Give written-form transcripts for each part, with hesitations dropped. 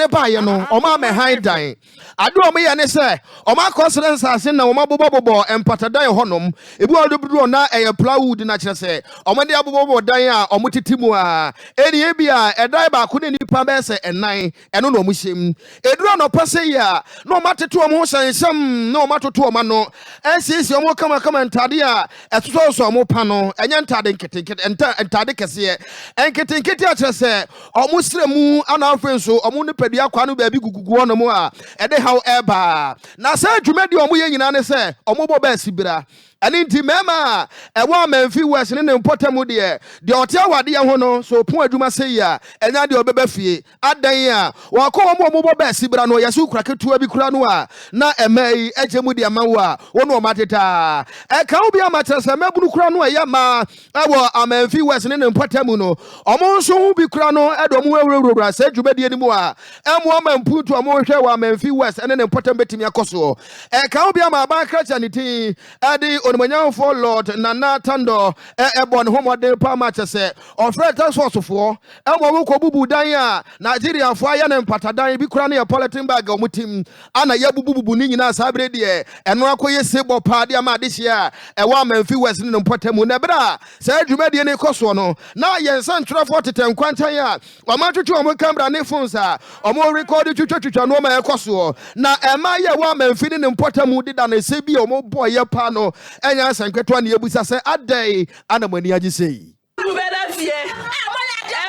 no baeɛ no, wɔn amɛhan dan. Ade a wɔyɛ ne sɛ, wɔakɔsrɛ nsase na wɔabobɔbobɔ mpatadan hɔnom. Ebi wɔ hɔ dodoɔ na ɛyɛ plywood na kyerɛ sɛ wɔde abobɔbobɔ dan a wɔtete mu a. Ɛnni ebia ɛdan baako ne nnipa bɛyɛ sɛ nnan, ɛno na wɔhyɛ mu. Ɛduru anɔpa sei a, na wɔatete wɔn ho hyɛnhyɛm na wɔatoto wɔn ano asiesie wɔn ho kamakama ntade a ɛsosɔsosɔ wɔn pa no, ɛnyɛ ntade nketenkete, nta, ntade kɛseɛ, nketenkete a kyerɛ sɛ wɔn srɛ mu ana afei nso wɔn nipadua kwaa no baabi gugugu hɔnom a ɛde haw ɛreba. Na saa dwumadi a wɔyɛ nyinaa ne sɛ wɔbɔ bɛɛsi bira. Ɛno nti mmarima a ɛwɔ Amanfi West ne ne mpɔtam deɛ, deɛ ɔte awadeɛ ho no, sɛ ɔpɔn adwuma sei a, ɛnyɛ adeɛ a ɔbɛba fie. Adɛn a wɔakɔ wɔn a wɔbɔ bɛɛsi bra no, yɛse wokura ketewa bi kura no a, na mmaa yi agye mu de ama wo a, wo ne wɔn adeda. Ɛka wo bi ama kyerɛ sɛ mmabunu kura no a ɛyɛ mmaa wɔ Amanfi West ne ne mpɔtam no, wɔn nso ho bi kura no de wɔn ho awurawura saa dwumadie no mu a, ɛmmoa ma mpuntu a wɔhwehwɛ wɔ Amanfi West ne ne mpɔtam bɛtumi akɔ soɔ. Ɛka wo bi ama aban krakyɛ ne din de Onimuonyamfoɔ Lord Nana Tandor bɔ ne ho mmɔden paa ma kyerɛ sɛ ɔfrɛɛ task force foɔ ma wɔn kɔ bubu dan a Nigeriafoɔ ayɛ no mpatadan, bi koraa no yɛ polythene bag a wɔn tim ana yɛabubububu ne nyinaa. Saa bere deɛ ɛno akɔyɛ sebɔ paa de ama adehyeɛ a ɛwɔ Amanfi West ne ne mpɔtam. Na ɛberɛ a saa dwumadie no rekɔ soɔ no, na yɛn nsɛntwerɛfoɔ tetɛ nkwankyɛn a wɔatwetwe wɔn camera ne phones a wɔrekɔde twitwatwitwa nneɛma a ɛrekɔ soɔ. Na mmaa yi a ɛwɔ Amanfi ne ne mpɔtam deda no ɛsɛ bi a wɔbɔeɛ paa no ɛnyɛ asɛm ketewa na yɛbisa sɛ adɛn ana mo ani agye sei? Mo bɛda fie.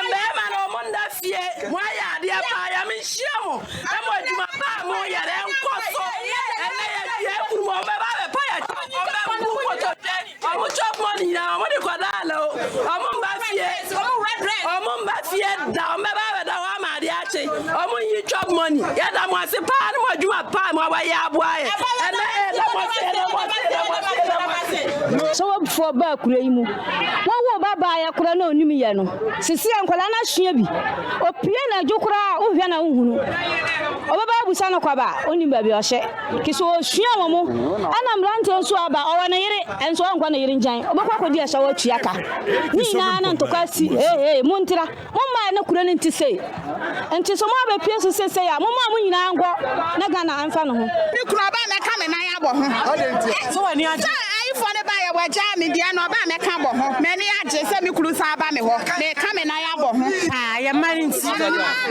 Mmarima no ɔmo nda fie. Mo ayɛ adeɛ paa Nyame nhyira mo na mo adwuma pa a mo yɛ no ɛnkɔ so. Ɛnɛ yɛ dua afunu mu ɔmo bɛba abɛpa yɛ kyɛw ɔmo bɛ bu nkotodwe ɔmo chop money nyinaa ɔmo de kɔ daala o ɔmo mba fie ɔmo mba fie da ɔmo bɛba abɛda hɔ ama adeɛ akye ɔmo nyi chop money yɛda mo ase paa ne mo adwuma pa a mo ayɛ aboa yɛ ɛnɛ yɛda mo ase yɛda mo ase yɛda mo ase yɛda mo ase. Sɔwɔfoɔ baa kuro yi mu. Wɔwoo ba baeɛ koraa na ɔnim yɛ no. Seesei a nkwadaa no asua bi. Ɔpue anadwo koraa a wohwɛ na wonhunu. Ɔbɛba abisa no kwaba a, ɔnnim baabi a ɔhyɛ. Nti sɛ ɔsua wɔn. Ɛna mmeranteɛ nso aba, ɔwɔ ne yere nso ɔnkɔ ne yere nkyɛn. Ɔbɛkɔ akɔdi ahyɛwo atua ka. Ne nyinaa na ntɔkwa asi. Heihei, montra. Momma ne kuro no nte sei. Nti sɛ moabɛpue so seesei a, momma mo nyinaa nkɔ na Ghana mfa ne ho. Me kunu ɔba a mɛka me nan abɔ ho. Sɛ ayifoɔ no baeɛ wɔagyaa me deɛ na ɔba a mɛka abɔ ho. M'ani agye sɛ me kunu san aba me hɔ. Meka me nan abɔ ho. Ah, yɛn mma no nti,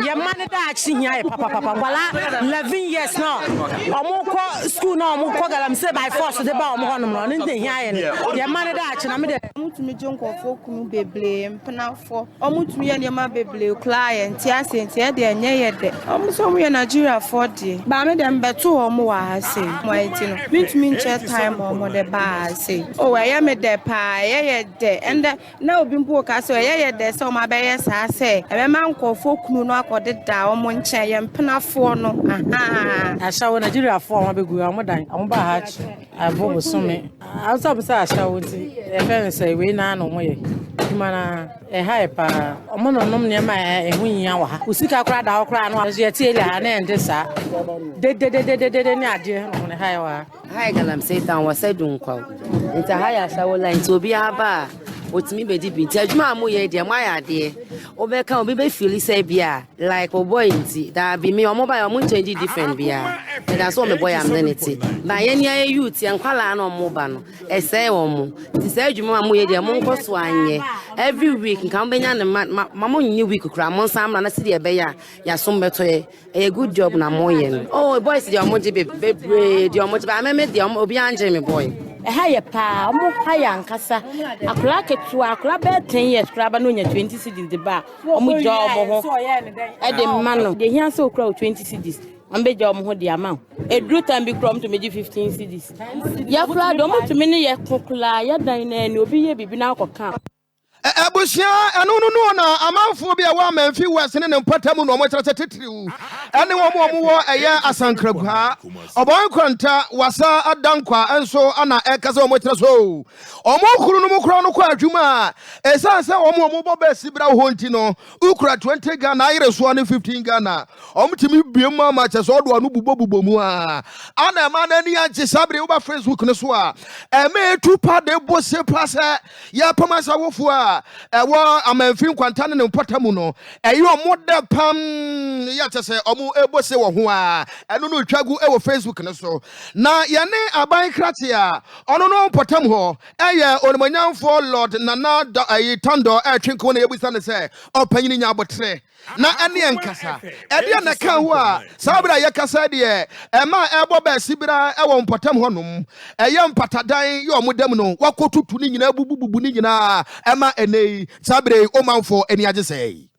yɛn mma no daakye hia yɛ papapapa. Nkwadaa 11 years na wɔn kɔ school na wɔn kɔ galamsey by force de ba wɔn hɔnom no, ɔno nti na ehia yɛn no. Yɛn mma no daakye na me deɛ. Wɔtumi gye nkurɔfoɔ kunu bebree, mpenafoɔ. Wɔtumi yɛ nneɛma bebree koraa a yɛnte aseɛ nti ɛdeɛ ɛnyɛ yɛ dɛ. Wɔn nso wɔyɛ Nigeriafoɔ deɛ. But me deɛ mebɛtoo wɔn wɔ ha sei. Wɔn nti no mentumi nkyerɛ time a wɔde baa ha sei. Oh ɛyɛ me dɛ paa ɛyɛ yɛ dɛ ɛndɛ na obi mpo reka sɛ ɛyɛ yɛ dɛ sɛ wɔn abɛyɛ saa sɛ ɛbɛma nkurɔfoɔ kunu no akɔdeda wɔn nkyɛn yɛn mpenafoɔ no ahaa. Ahyɛwo Nigeriafoɔ a wɔn abɛgu ha wɔn dan wɔn baa ha akyi abɔ bosome Awusa ɔmo sɛ ahyɛwo nti yɛfrɛ no sɛ wei naa na ɔmo yɛ adwuma no ara ɛha yɛ paa ɔmo nonom nneɛma a ɛho nhia wɔ ha wo sika koraa da hɔ koraa no nso yɛte area ha na ɛnte saa dededededede ne adeɛ na ɔmo no ha yɛ wɔ ha. Ha yɛ galamsey town wɔ sɛ Dunkwaw nti ha yɛ ahyɛwo line nti obiara ba a otumi bedi bi nti adwuma a moyɛ deɛ moayɛ adeɛ wobɛka obi bɛ feeli sɛ bia like wo boy nti daabi me ɔmo ba yɛ ɔmo nkyɛngye different bia meda so wɔ me boy a mene ne te ba yɛn ni ayɛ youth yɛn nkwalaa na ɔmo ba no ɛsɛe ɔmo nti saa adwuma a moyɛ deɛ monkɔ so anyɛ every week nka mobɛnya ne ma ma mo nye week koraa mo nsan mmra na sɛdeɛ ɛbɛyɛ a yɛasom bɛtɔ yɛ Ɛyɛ good job na mo yɛ no. Oh boys deɛ ɔmo gye bebree deɛ ɔmo gye ba mɛmɛ deɛ ɔmo obiara ngye me boy. Ɛha yɛ paa ɔmo ha yɛ ankasa akwadaa ketewa akwadaa bɛyɛ 10 years koraa ba na onya 20 cedis de ba a ɔmo gya ɔmo ho ɛde ma no deɛ hia sɛ okura wo 20 cedis ɔmo bɛ gya ɔmo ho de ama wo eduru time bi koraa ɔmo tumi gye 15 cedis yɛ koraa deɛ ɔmo tumi ne yɛ ko koraa yɛ dan na ani obi yɛ biribi na akɔ ka. Abusua, ɛno no no na amanfoɔ bi a ɛwɔ Amanfi West ne ne mpɔtam na wɔkyerɛ sɛ titiriw ɛne wɔn a wɔwɔ ɛyɛ Asankragua, Ɔbɔn Nkwanta, Wasa Adankwa nso ana ɛka sɛ wɔkyerɛ so wɔn kunu no mu koraa no kɔ adwuma a ɛsiane sɛ wɔn a wɔbɔ bɛsi bra wɔ hɔ nti no wokura 20 Ghana ayere soɔ ne 15 Ghana wɔtumi bue mu ama kyɛ sɛ ɔdo ano bobɔbobɔ mu a ana ɛma no ani agye. Saa bere woba Facebook no so a ɛma ɛtu pa de bo se pa sɛ yɛpam asawofo a a ɛwɔ Amanfi Nkwanta ne ne mpɔtam no, ɛyɛ ɔmo dɛ pam yɛ kyɛ sɛ ɔmo ɛbɔ se wɔ ho a ɛno no twa gu ɛwɔ Facebook no so. Na yɛne aban krakye a ɔno no mpɔtam hɔ ɛyɛ onimonyamfoɔ Lord Nana ɛyi Tandor ɛretwe nkɔmmɔ na yɛbisa no sɛ ɔpanyini nya abotrɛ na ɛne ɛnkasa. Ɛdeɛ na ɛka ho a saa berɛ a yɛkasa deɛ ɛma ɛbɔ bɛɛsi bra ɛwɔ mpɔtam hɔnom ɛyɛ mpatadan yɛ ɔmo dam no wakɔtutu ne nyinaa bubububu ne nyinaa ɛma ɛnɛ yi saa berɛ yi ɔmanfoɔ ani agye sɛe.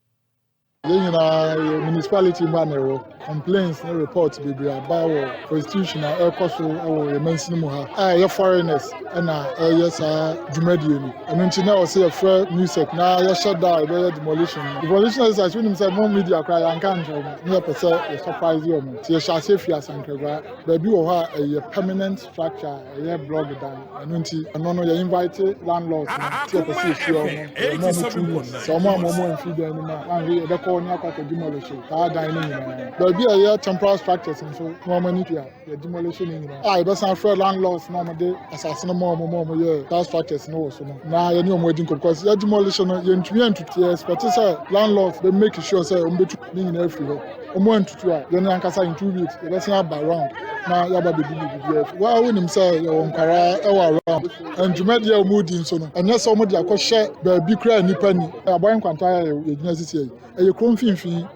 Yɛn nyinaa yɛ municipality mu a na ɛwɔ complaints ne reports bebree aba wɔ prostitution a ɛrekɔ so wɔ yɛn mansini mu ha a ɛyɛ foreigners ɛna ɛyɛ saa dwumadie no. Ɛno nti na ɛwɔ sɛ yɛfrɛ MUSEC na yɛhyɛ da a yɛbɛyɛ demolition no. Demolition exercise, wonim sɛ mo media koraa yɛanka nkyerɛ mo ne yɛpɛ sɛ yɛ surprise wɔn, nti yɛhyɛ aseɛ firi Asankragua. Baabi wɔ hɔ a ɛyɛ permanent structure a ɛyɛ block dan, ɛno nti ɛno no yɛ invite landlords no nti yɛpɛ sɛ yɛhyia wɔn, yɛma wɔn 2 weeks sɛ wɔn ama wɔn amfiri dan no mu a wanhwɛ yɛbɛkɔ ne akɔ akɔ demolish saa dan no nyinaa. Baabi a ɛyɛ temporal structures nso na wɔn ani tua, yɛ demolish no nyinaa a yɛbɛsan frɛ landlords na wɔn de asase no ma wɔn ma wɔn yɛ saa structures no wɔ so no na yɛne wɔn adi nkɔm, because yɛ demolish no yɛntumi antutu. Yɛ expect sɛ landlords bɛ make sure sɛ wɔn bɛtu ne nyinaa afiri hɔ. Wɔn antutu a, yɛne ankasa in 2 weeks yɛbɛsan aba round na yɛaba bɛbubu biribi afi waa. Wonim sɛ yɛwɔ nkwaraa ɛwɔ around ndwumadie a wɔn di nso no, ɛnyɛ sɛ wɔn de akɔhyɛ baabi koraa nipa ni Abɔyɛ Nkwanta a yɛgyina sisi yi, ɛyɛ kuro mfimfini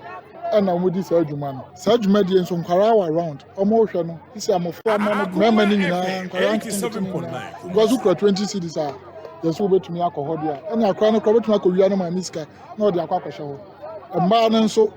ɛna wɔn di saa adwuma no. Saa dwumadie nso nkwaraa wɔ around wɔn rehwɛ no sisi amɔfra mma no, mmarima no nyinaa, nkwaraa nketenkete no nyinaa, because wokura 20 cedis a yɛsɛ wobɛtumi akɔ hɔ deɛ a, ɛne akora no kora wobɛtumi akɔ wia no maame sika na ɔde akɔ akɔhyɛ hɔ. Mmaa no nso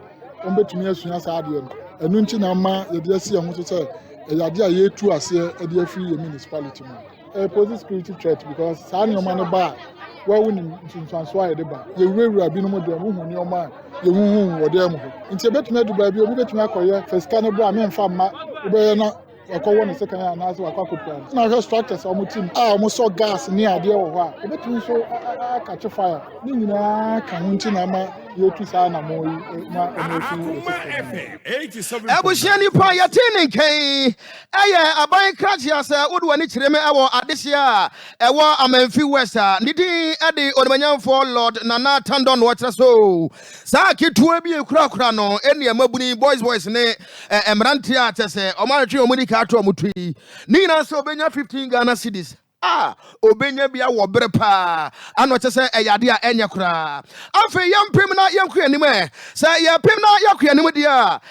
wɔn bɛtumi asua saa adeɛ no. Ɛno nti na ama yɛde asi yɛn ho so sɛ ɛyɛ adeɛ a yɛretu aseɛ de afiri yɛn municipality mu. Ɛyɛ pose security threat because saa nneɛma no ba a, wɔawo nim nsunsuansoɔ a yɛde ba. Yɛwurawura binom deɛ wohu nneɛma a yɛhuhu wɔ dan mu hɔ, nti ebɛtumi adu baabi obi bɛtumi akɔyɛ fɛ sika no berɛ a memfa mma wobɛyɛ na wakɔwɔ ne sekan anaasɛ wakɔ akɔpira no. Na ahwɛ structures a wɔn tim a wɔsɔ gas ne adeɛ wɔ hɔ a ebɛtumi nso akakye fire ne nyinaa ka ho, nti na ama yɛtu saa anammɔn yi na wɔn afi wɔ system mu. Abusua, nipa a yɛte ne nkyɛn ɛyɛ aban krakyea sɛ wode w'ani kyerɛ me ɛwɔ adehyeɛ a ɛwɔ Amanfi West a ne din ɛde onimanyamfoɔ Lord Nana Tandor no ɔkyerɛ so saa ketewa bi ekurakura no ɛne mmabuni boys boys ne mmeranteɛ a kyɛ sɛ ɔmo ahwehwɛ ɔmo di ka ato ɔmo to yi ne nyinaa sɛ ɔbɛnya 15 Ghana cedis a obenya bi awɔ bere paa ano kyɛ sɛ ɛyɛ ade a ɛnyɛ koraa. Afei yɛmpem na yɛnkɔ anim ɛ sɛ yɛpem na yɛkɔ anim deɛ a.